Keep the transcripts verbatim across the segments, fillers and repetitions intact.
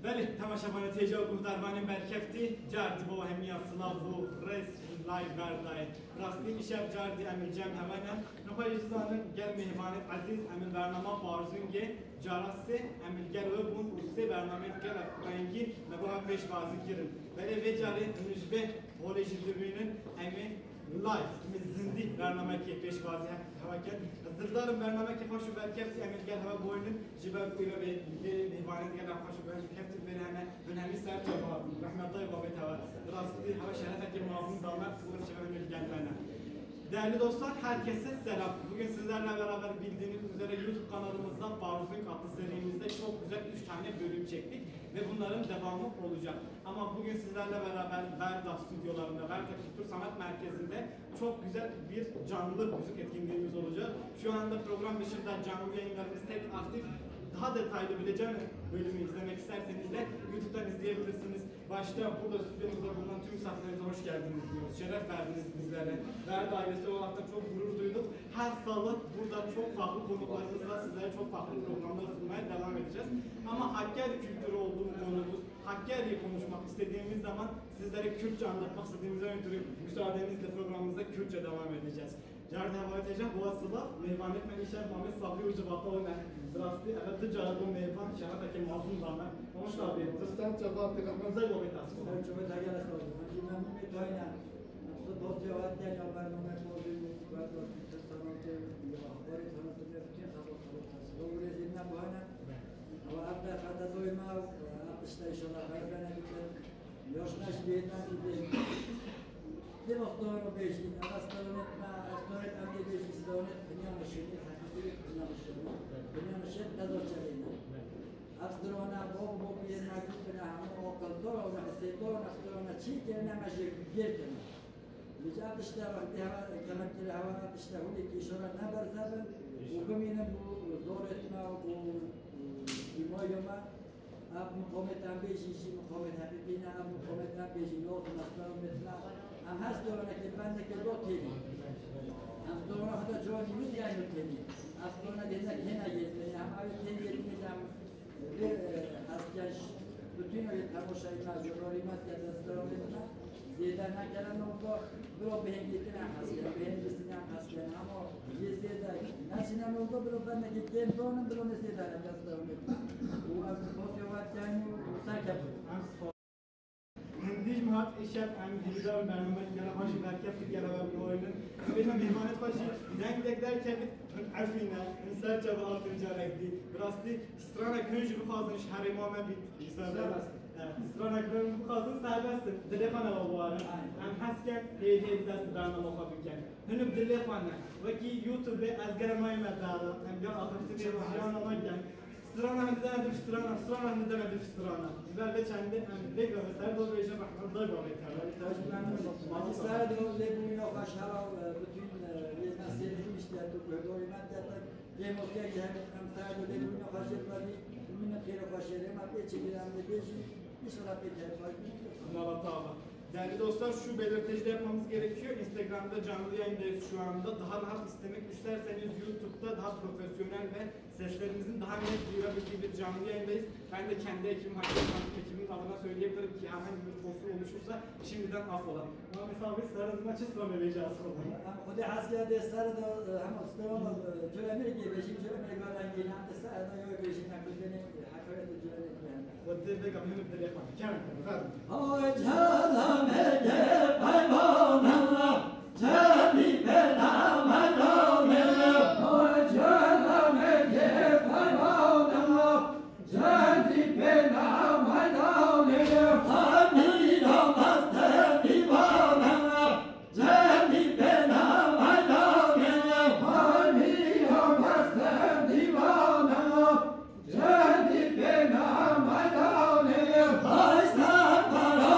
Belê, temaşevanê têca û guhdarvanên berkeftî, cardî bo hemiya silav û rêz live berdayê. Rastî îşev cardî em li cem hewe ne. Nixwe jî zanin gel mêvanê ezîz em li bernama Barzûngê cara sê em li gel we bûn û sê bernameyê gelek rengîn me bo hev pêşwazî kirin. Belê vê carê hûn ji vê holê jî dibînin em ê live, em ê zindî bernamekê pêşwazî hewa kin. Ez dildarim bernamekê xweş û berkeftî em ê li gel hewe boynin. Ji ber ku îro vê, vê mêvanê digel em xweş û berkeftî vê hene, hûn hemî ser çava hatin. Rehmetay babê te we. Bi rastî hewe şerefekê mezin da me, ku çewe hûn li gel me ne. Değerli dostlar, herkese selam. Bugün sizlerle beraber bildiğiniz üzere YouTube kanalımızda Barzung adlı serimizde çok güzel üç tane bölüm çektik ve bunların devamı olacak. Ama bugün sizlerle beraber Verda stüdyolarında, Verda Kültür Sanat Merkezi'nde çok güzel bir canlı müzik etkinliğimiz olacak. Şu anda program dışında canlı yayınlarımız tek aktif. Daha detaylı bileceğim bölümü izlemek isterseniz de YouTube'dan izleyebilirsiniz. Başta burada stüdyomuzda bulunan tüm misafirlerimize hoş geldiniz diyoruz. Şeref verdiniz bizlere. Verda ailesi olarak da çok gurur duyduk. Her salı burada çok farklı konuklarımızla sizlere çok farklı programlar sunmaya devam edeceğiz. Ama Hakkari kültürü olduğu konumuz, Hakkari'yi konuşmak istediğimiz zaman sizlere Kürtçe anlatmak istediğimizden ötürü müsaadenizle programımıza Kürtçe devam edeceğiz. Cardî hevalê têca bo silav, mêvanê me îşev Mamed Sabrî û civata we ne. Bi rastî ev du cara bû mêvan, şerefekê mezin da me. Mamed Sabrî, tu ser çava hatin, rehmet zey babê te. Ser çava te gel ez razî. Em jî memnûn bê tayne. Em sê dosya we diya ya bername Barzung, Verda Kültür Sanatı, ya axbarê sanatı ve bütün sanatları. Silav û rêzê me bo hene. Ew ev defa de doyma, ev tişta inşallah xerab nebikin. Yaşına jî bêhna jî bêjî. Dê vaxtano bêjî, ev estonet me, estonet em dê bêjî, estonet Binyamin Şenî, heqîqî Binyamin Şenî. Binyamin Şen qeza Çelê ne. Ev strana bo, bo piyê me gotine hemû o kultura û hisêtora strana çî kirine me jê gêr kirine. Li ca tişta wextê hewa, kemektirê hewa tişta hûlê kîşora ne berzebin û bimînin bo zorê me û bo îmayê me. Ev miqamet em bêjî jî miqamet heqîqî ne, ev miqamet em bêjî yoz mesler û metna. Em her storanekê bendekê do tênî. Em storana xwe de ciwanî wî diyayno tênî. Ev storana dêne kêna yê tênî. Em ew tênî yê tênî em vê, e, hesken ş-, bütün o temaşayî me, jurnalî me, destewamê me zêde nekene nokta. Biro bihêngîtin em hesken, bihêngîtin em hesken. Ama yê zêde neçine nokta, biro bendekê kêm donin, biro ne zêde ne destewamê me. Û ez spasiya we dikim û serkeftin. Hindî ji min hat îşev em hêvîdar in bername gele xweş û berkeftik gele we biboynin. Em bêjin mêvanê xwe jî dengdek derkevin, hûn efî ne, hûn ser çava hatin carek dî. Bi rastî stranek hûn jî bixwazin ji herêma me bît. Serbest. E, stranek hûn bixwazin serbest in. Dilê xwe ne we biwarin. Em hez ken hêdî hêdî dest bi bername xwe bikin. Hûn bi dilê xwe ne. Wekî YouTube ez gere mayê me dara. Em gel axiftinê jiyana me ken. Strana hindidene du strana, strana hindidene du strana. Ji ber vê çendê em vê gavê ser do bêjin rehmet dayê babê te. Hacî Serdo lê bûyîna xweş hera, e, bütün, e, yê me sêrî işte tu guhdarî me te te. Lê mosteri hem em Serdo lê bûyîna xweş ê bavî, min xêr xweş ê rê me pê çi bir em lê bêjî. İnşallah pek her fayda. Mala tava. Değerli dostlar, şu belirteci de yapmamız gerekiyor. Instagram'da canlı yayındayız şu anda. Daha rahat istemek isterseniz YouTube'da daha profesyonel ve seslerimizin daha net duyurabildiği bir canlı yayındayız. Ben de kendi ekibim, Hakkari Sanat ekibinin adına söyleyebilirim ki herhangi bir kusur oluşursa şimdiden affola. Ama mesela biz sarılma çizmeme vecası olan. Em xwedê hez kerde ser de, e, hema strana, e, cure Amerîkê bêjî, cure Amerîka rengîn, em de ser de yoy bêjî, em bibêne, e, hakaret û cure Amerîkê hene. Xwedê vê gamî min dilê xwe, kerem kir, ver. Hocalameke peyvana, cemî bena melame. Hocalameke peyvana, cemî bena melame. Amîra meste dîvana. Cemî bena meydanê, Amîra meste dîvana. Cemî bena meydanê, Aysel para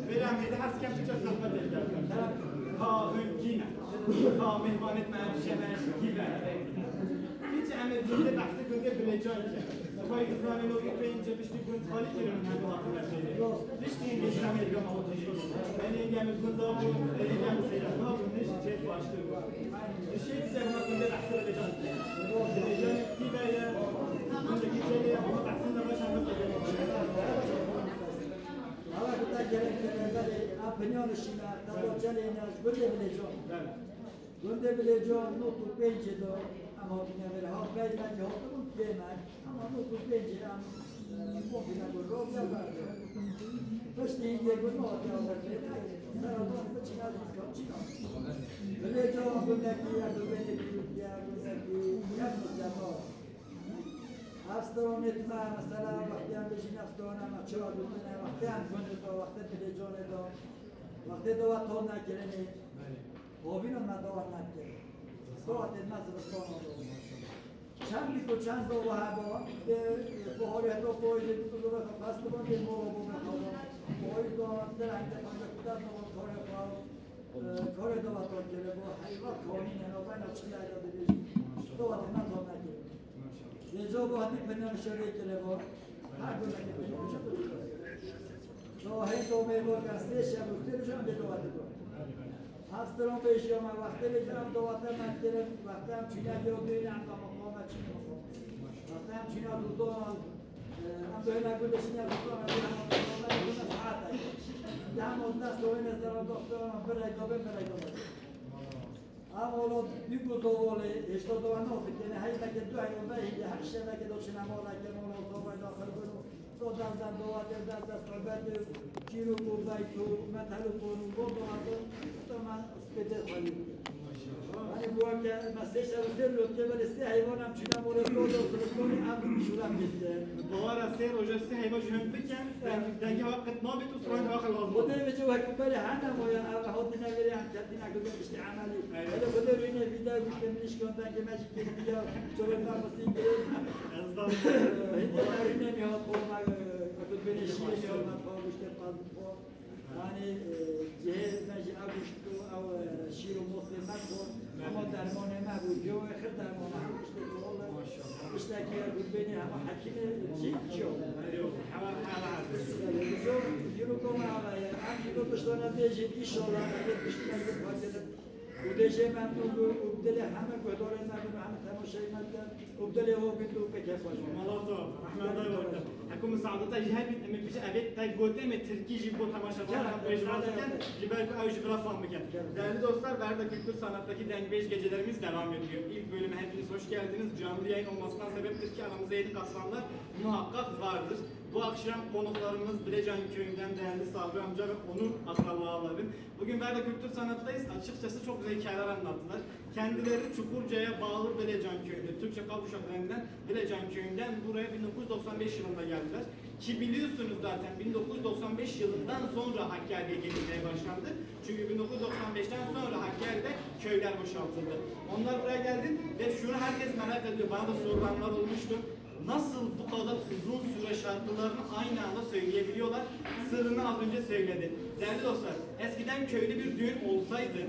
Vêrê em hêdî hez kem piçe zehmet êk derken. Ka hûn kî ne? Ka mêhvanêt me em şeme kî ve? Hiç em ê gundê behsê gundê Bilêcan ke. Xwey dizanê no pênc piştî gund xalî kirin, em hatine pêlê. Piştî hîn geçen êrga me hotî. Em êrga me gunda bû, êrga me seyran bû, ne jî çêt baştir bû. Dişê bize hema gundê behsê Bilêcan. Bilêcan kî ve ye? Gundekî çêlê ye, hema behsê ne baş hema. Ala kuta gerek berê, a pinyan şîna, tablo çelê ne, gundê Bilêcan. Gundê Bilêcan not û pêncê de em hatine ver. Ha, pey me jî hatibûn kêmek. Ama not û pêncê em, e, komîna got, rov ya berdi. Piştî hîngê got, no hatiya berdi. Sera don biçîna, çîna. Bilêcan gundekî ye, gundekî ye, gundekî ye, gundekî ye. Hevstonê me, mesela, wextê em bêjî hevstonê me, çawa gotine, wextê em gund de, wextê Bilêcanê de, wextê de we tom nekirinê, hovîno me dawet nekir. Dawetê me zivistana de. Çend bî ku çend zava heba, dê, e, baharê heta payîzê bî ku zava xwe festival dê mala bo me xwe. Payîz de, dê hende panca kutar zava karê xwe. Karê daweta kiribo, heyva kanîne, navbeyna çi leyla dibêjî. Dawetê me tam nekiribo. Lê ca got, hindî pinyar şerê kiribo. Her gundekî pinyar şerê kiribo. Dawahê tomê bo, ke sê şev û sê roj em bê dawetê bo. Hevstiran bêjiya me, wextê bêjî em dawete me kirin, wextê em çîne diyo dêne, em da maqame çîne maqame. Wextê em çîne dûzdan, Em doyê me gundê şîne gundê me gundê hema gundê me gundê saete. Dema dest doyê ne zera dost doyê me birey dobe birey dobe. Ama ola dî ku zovolê heşta dowa ne ofitene hey me ke du hey obe hinde her şey me ke do çine mala ke mala zovay da xir bunu. Do dazdan dowa te dazdan sohbet çîrû ku baytû me telefonu bo dowa te. Tamam. Spêdê xwelî. Hani bu arada me sê şer û sê rojê belê sê heyvan em çîna morê kodo sırıkoni em şura bitti. Bawara sê roja sê heyvan ji hûn bikin, deng-, dengê hewa qet nabit û sirayên hewa xelaz. Xwedê vêce wek belê hene moya ev hotine verê em ketine gudê piştî emelî. Evet. Hele xwedê rûyne vîdeo guşte min işkan dengê me jî kêt ya çoğundan mısî kê. Ez de. Hindi rûyne mi hat korma, e, gudbene şîrê mi hat korma guşte pazı. Yanî, e, cihê me jî ew gişt û ew, e, şîr û mostê me xwar, hema dermanê me bû, cihê wê xir derman e, ew giştê xwar e. Giştekî ye, gurbênî hema hekîmê cihê çi yo. Îro, hema, hema. Îro, îro koma ava ye, em jî do tiştane bêjin, înşallah, em ê tiştine jî xwar kirin. Û dê jê memnûn bû, û bi dilê heme guhdarên me bû, heme temaşeyê me dikin, û bi dilê we bû, û pê kêf xweş bû. Malata, rehmeta we. Heko misaadeta jî hebî, em ê pişt evê te gote, em ê tirkî jî bo temaşevanan pêşwaz bikin, ji ber ku ew jî bila fam bikin. Değerli dostlar, Berda Kültür Sanat'taki Dengbej Gecelerimiz devam ediyor. İlk bölüme hepiniz hoş geldiniz. Canlı yayın olmasından sebeptir ki aramızda yeni katılanlar muhakkak vardır. Bu akşam konuklarımız Bilecan köyünden değerli Sabri amca ve onun akrabaları. Bugün Berda Kültür Sanat'tayız. Açıkçası çok güzel hikayeler anlattılar. Kendileri Çukurca'ya bağlı Bilecan köyünde, Türkçe Kavuşak denilen Bilecan köyünden buraya bin dokuz yüz doksan beş yılında geldiler. Ki biliyorsunuz zaten bin dokuz yüz doksan beş yılından sonra Hakkari'ye gelmeye başlandı. Çünkü bin dokuz yüz doksan beşten sonra Hakkari'de köyler boşaltıldı. Onlar buraya geldi ve şunu herkes merak ediyor. Bana da sorulanlar olmuştu. Nasıl bu kadar uzun süre şarkılarını aynı anda söyleyebiliyorlar? Sırrını az önce söyledi. Değerli dostlar, eskiden köyde bir düğün olsaydı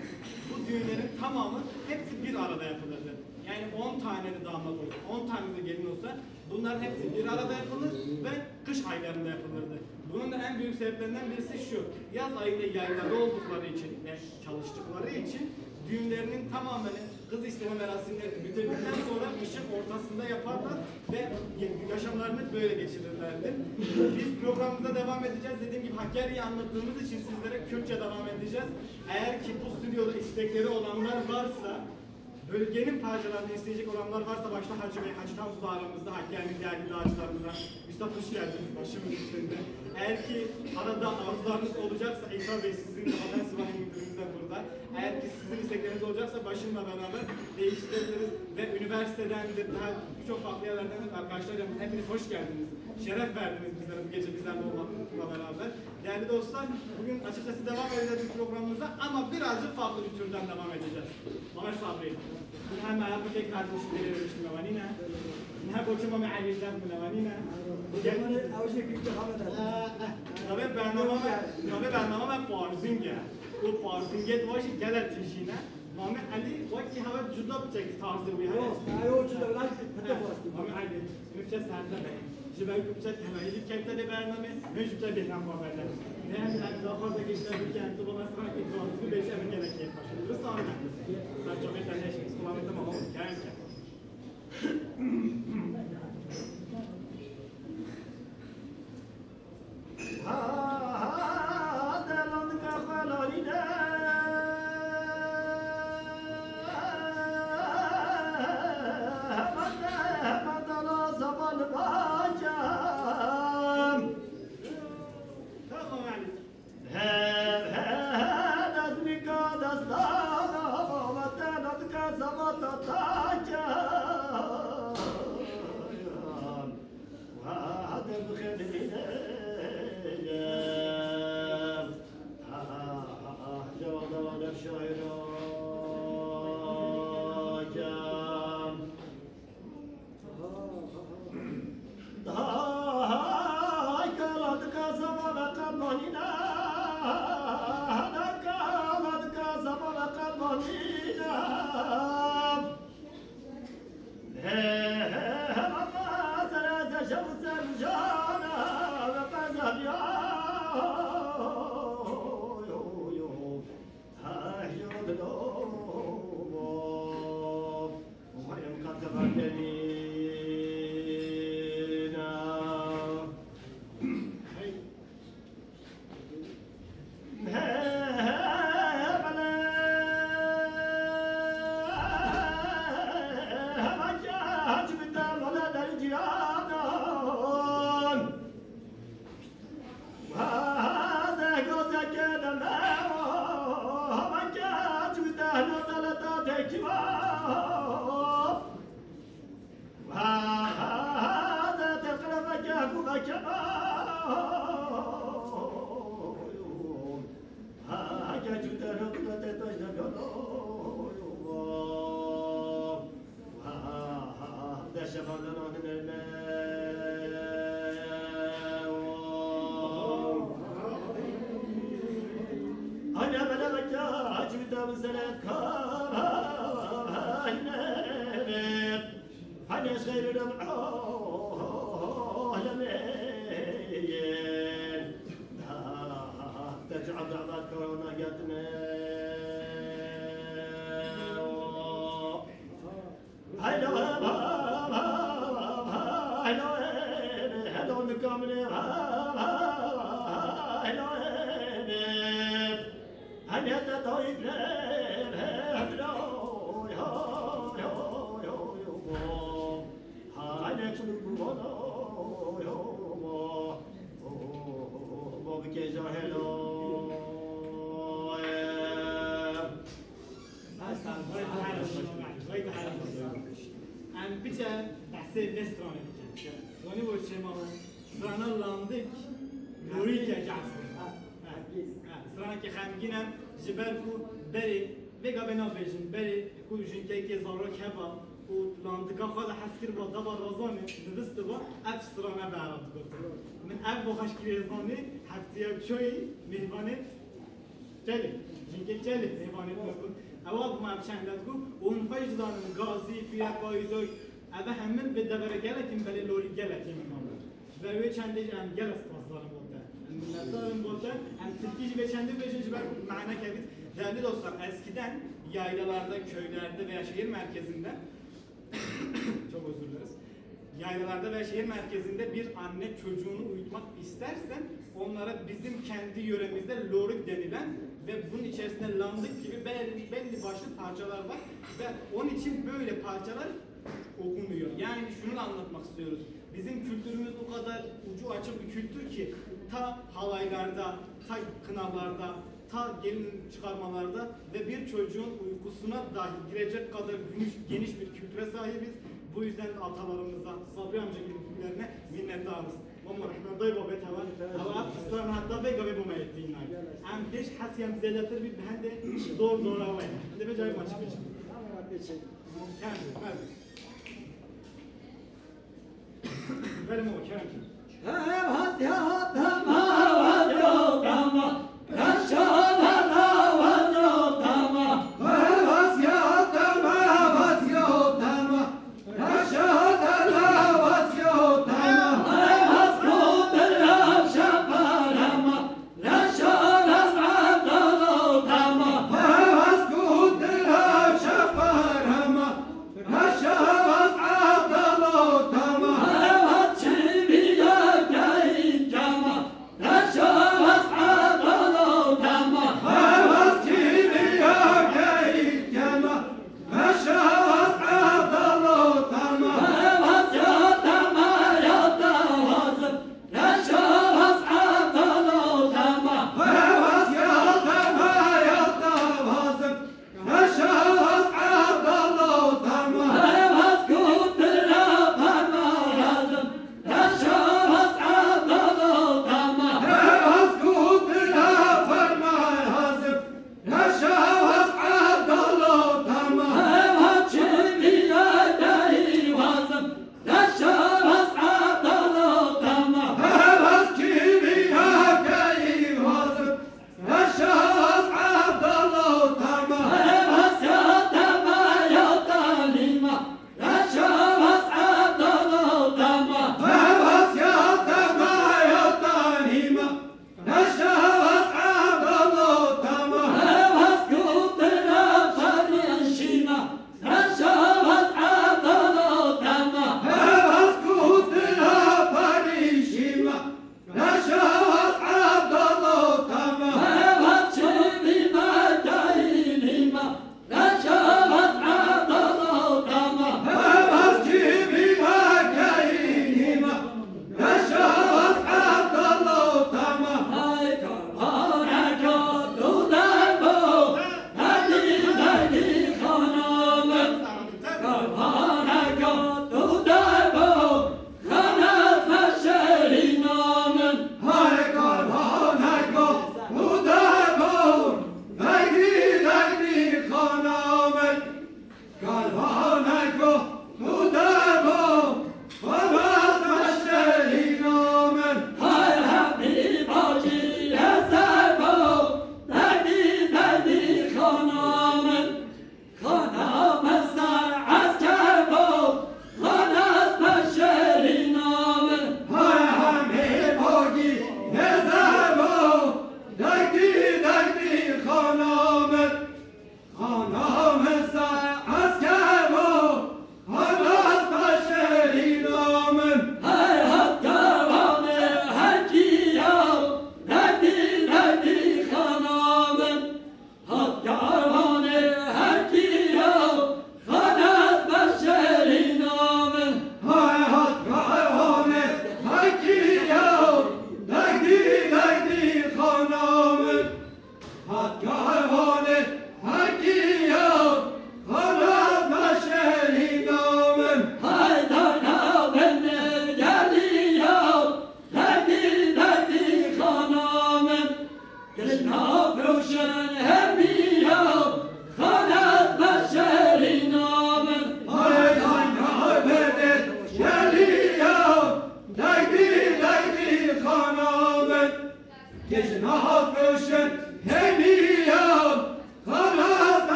bu düğünlerin tamamı hepsi bir arada yapılırdı. Yani on tane de damat olsa, on tane de gelin olsa bunların hepsi bir arada yapılır ve kış aylarında yapılırdı. Bunun da en büyük sebeplerinden birisi şu, yaz ayında yaylada oldukları için ve çalıştıkları için düğünlerinin tamamını kız isteme merasimlerini bitirdikten sonra kışın ortasında yaparlar ve yaşamlarını böyle geçirirlerdi. Biz programımıza devam edeceğiz. Dediğim gibi Hakkari'yi anlattığımız için sizlere Kürtçe devam edeceğiz. Eğer ki bu stüdyoda istekleri olanlar varsa, bölgenin parçalarını isteyecek olanlar varsa başta Hacı Bey, Hacı Tansu da aramızda, Hakkari'nin değerli dağcılarımızdan. Üstad hoş geldiniz, başımın üstünde. Eğer ki arada arzularınız olacaksa, İsa Bey sizin de, Haber Sivas'ın müdürümüz de burada. Eğer ki sizin istekleriniz olacaksa başımla beraber değiştirebiliriz. Ve üniversiteden de daha birçok farklı yerlerden de arkadaşlar, hepiniz hoş geldiniz. Şeref verdiniz bizlere bu gece bizlerle olmakla beraber. Değerli dostlar, bugün açıkçası devam edeceğiz programımıza ama birazcık farklı bir türden devam edeceğiz. Ömer Sabri, bu hem hayatı tek kardeşim verilmiştim ama yine. He, koçum, me Elî Zef milevanî ne. Ew jî kî xebet e. Navê bernama me, navê bernama me Parzîng e. Û Parzîngê di wajî gele tijî ne. Mame Elî wekî hewe cuda biçekî tarzê wî heye. Dost, eyo cuda, lan pete fastî. Mame Elî, min biçe serde be. Ji ber ku biçe tenayî kevte dê bername, min ji te bêhna xwe berde. Ne em, em daxwaza ki ji te bikin, tu bana sıra ki tarzî bêje, min gelek keyf xweş. Risane. Ser çavê te neşî, skolame te mama, kerem ke. He, he, he, destnika destana, vatena dike zama tataca. Hadi bixêr bîne. Ha, ha, ha, ha, cevap, cevap, şaira. Hay kala dika zama ve qebanîna, hay kala dika zama ve qebanîna. He, he, he, baba, zere, ze, şev, zercana, ve qezabiya. Hay, yo, dilo. Umarım katılabilirim. Em biçe behsê vê stranê bikin. Zanî bo çêma strana landik lorîk e eslê. Ha, ha, stranekî xemgîn e, ji ber ku berê, vê gavê nabêjin, berê ku jinkekê zarok heba û landika xwe de hez kiriba daba razanê, divistiba, ev strane bera digotin. Min ev bo xweşkirê zanî, heftiya çoyî mêvanê Çelê, jinkê Çelê, mêvanê xwe bû. Ewa bû me ev çend digot, û hûn xwe jî dizanin, Gazî, Pîre Payîzoy, eve hemin vê devere gelekî min, belê lorî gelekî min mabû. Ji ber wê çendê jî em gelek spasdar in bo te. Em minnetdar in bo te. Em tirkî jî vê çendê bêjin ji ber ku mane kevît. Değerli dostlar, eskiden yaylalarda, köylerde veya şehir merkezinde Çok özür dileriz. Yaylalarda veya şehir merkezinde bir anne çocuğunu uyutmak isterse onlara bizim kendi yöremizde lorik denilen ve bunun içerisinde landık gibi belli, belli başlı parçalar var ve onun için böyle parçalar okunuyor. Yani şunu da anlatmak istiyoruz. Bizim kültürümüz o kadar ucu açık bir kültür ki ta halaylarda, ta kınalarda, Ta gelin çıkarmalarda ve bir çocuğun uykusuna dahi girecek kadar geniş, geniş bir kültüre sahibiz. Bu yüzden de atalarımıza, Sabri amca gibi türklerine minnettarız. Mamo rehmet dayı babet hava. Hava ısrarın hatta ve gabe bu meyettiğinden. Em beş hasiyem zêdetir bir bende zor zor hava. Hadi be cayı maçı geçin. Tamam, geçelim. Kendi, hadi. Fermo, Kerem.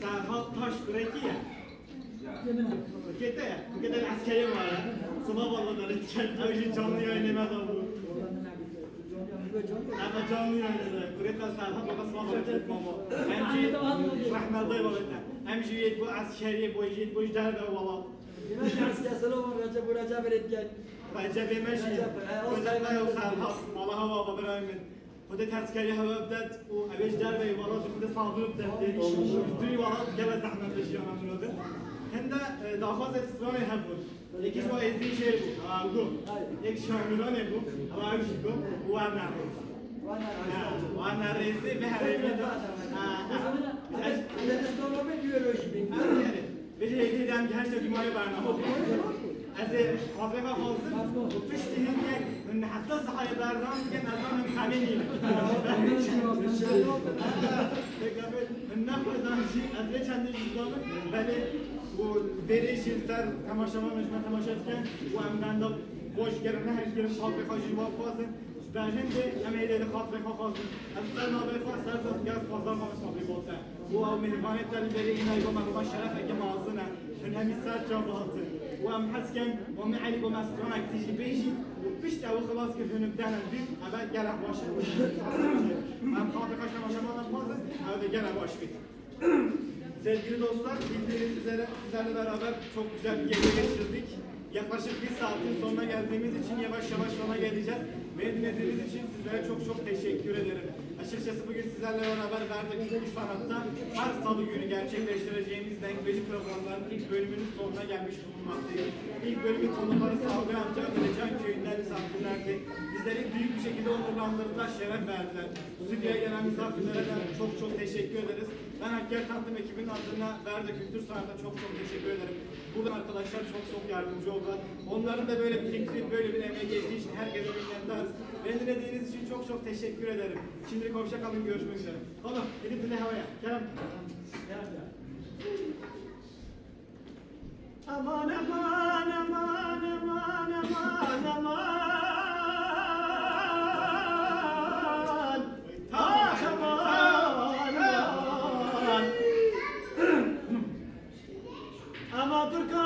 Serhat Taş kurekî ye. Kete ye. Kete eskerê ma ye. Sima valla da diket. Ew jî canlı yayınê me da bû. Ema canlı yayınê de. Kureta Serhat valla sima valla diket mama. Em jî rehmet dayê valla te. Em jî yê bu eskeriyê, bu yê bu derve valla. Demek ki esker selam Recep, bu Recep red gel. Recep Emeşi. Recep, e, o Recep sayılır. Serhat. Valla hava baba birader min. Xwedê terskerî hewe bidet û ew ê ji derveyî welat û Xwedê sabir bidet. Tê îş û durî welat gele zehmet e jiyana mirov e. Hinde, e, daxwazê stranê hebûn. Yekî ji wa êzî jê bû, ew got. Yek ji şamiranê bû, ew ew jî got. Û wan nerêzî. Ha, wan nerêzî bi herêmê de. Ha, ha. Ez, ez, ez, Vêjê hêdî dem ki heşta dîmayê bername. Ez ê xatirê xwe xwazim û piştî hindek min heta sihayê berdam dikin, ez zanim xemê nîne. Min nexwedan jî, ez vê çendê jî zanim, belê û vêrê jî li ser temaşevanê ji me temaşe dikin û em benda xweş gerin, ne her gerin xatirê xwe jî wa bixwazin. Ji berhindê em ê lê li xatirê xwe xwazin. Ez ser navê xwe, ser destgeh Xwezar Mamosta Abdulbate. Û ew mêvanê te li berê îna got, me şerefeke mezin e. Hûn hemî ser çav hatin. Û em hez ken, û me Elî got, me stranek tijî bêjî. Û pişt ew xilas kir, hûn bidene dî, eve gelek baş e. Em xatirê xwe şemaşeman em xwazin, ew de gelek baş bît. Sevgili dostlar, bildiğiniz üzere sizlerle beraber çok güzel bir gece geçirdik. Yaklaşık bir saatin sonuna geldiğimiz için yavaş yavaş sona geleceğiz. Beni dinlediğiniz için sizlere çok çok teşekkür ederim. Açıkçası bugün sizlerle beraber Verda Kültür Sanat'ta her salı günü gerçekleştireceğimiz Denkbeci programlarının ilk bölümünün sonuna gelmiş bulunmaktayız. İlk bölümün konukları Sabri amca ve Can köyünden misafirlerdi. Bizleri büyük bir şekilde onurlandırdılar, şeref verdiler. Stüdyoya gelen misafirlere de çok çok teşekkür ederiz. Ben Hakkari Tanıtım ekibinin adına Verda Kültür Sanat'a çok çok teşekkür ederim. Burada arkadaşlar çok çok yardımcı oldular. Onların da böyle bir fikri, böyle bir emeği geçtiği için herkese minnettarız. Beni dinlediğiniz için çok çok teşekkür ederim. Şimdilik hoşça kalın, görüşmek üzere. Oğlum, gidip bile havaya. Kerem. Kerem ya. Aman, aman, aman, aman, aman, aman. Ah, aman, aman. Ama Türka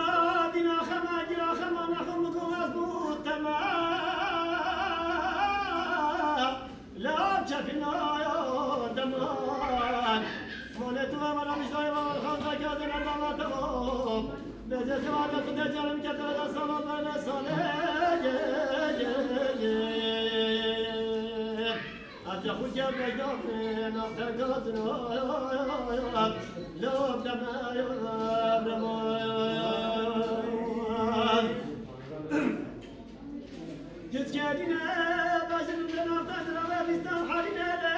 dina xema gira xema naxem gowaz bu tema. La çepina ya deman. Mole tu amara miştay var, xan da kazın adama tamam. Beze sevar ya kude canım kete da salat ve sale. Aca xu ke bejdafin, axa gazin, lom deme, lom deme. Gitkerine bazım ben ortadır ama bizden haline de,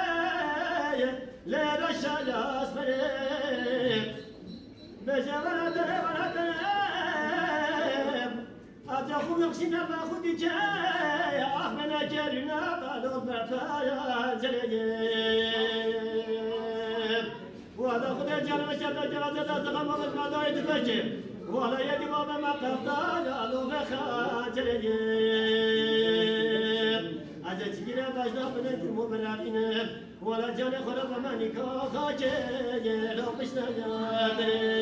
le raşa yasmere. Beje bana tere, bana tere. Aca xu mexşîne be xu dîce, ax bena kerîne be lo be xaya celege. Wala Xwedê canê me şer de kira, zêde zixem me, me dayê difekê. Wala yedî babe me qefta ya lo be xaya celege. Aca çigîne beşna bine ki mo berabîne. Wala canê xwe re be me nîka xakê, lo pişte ya dere.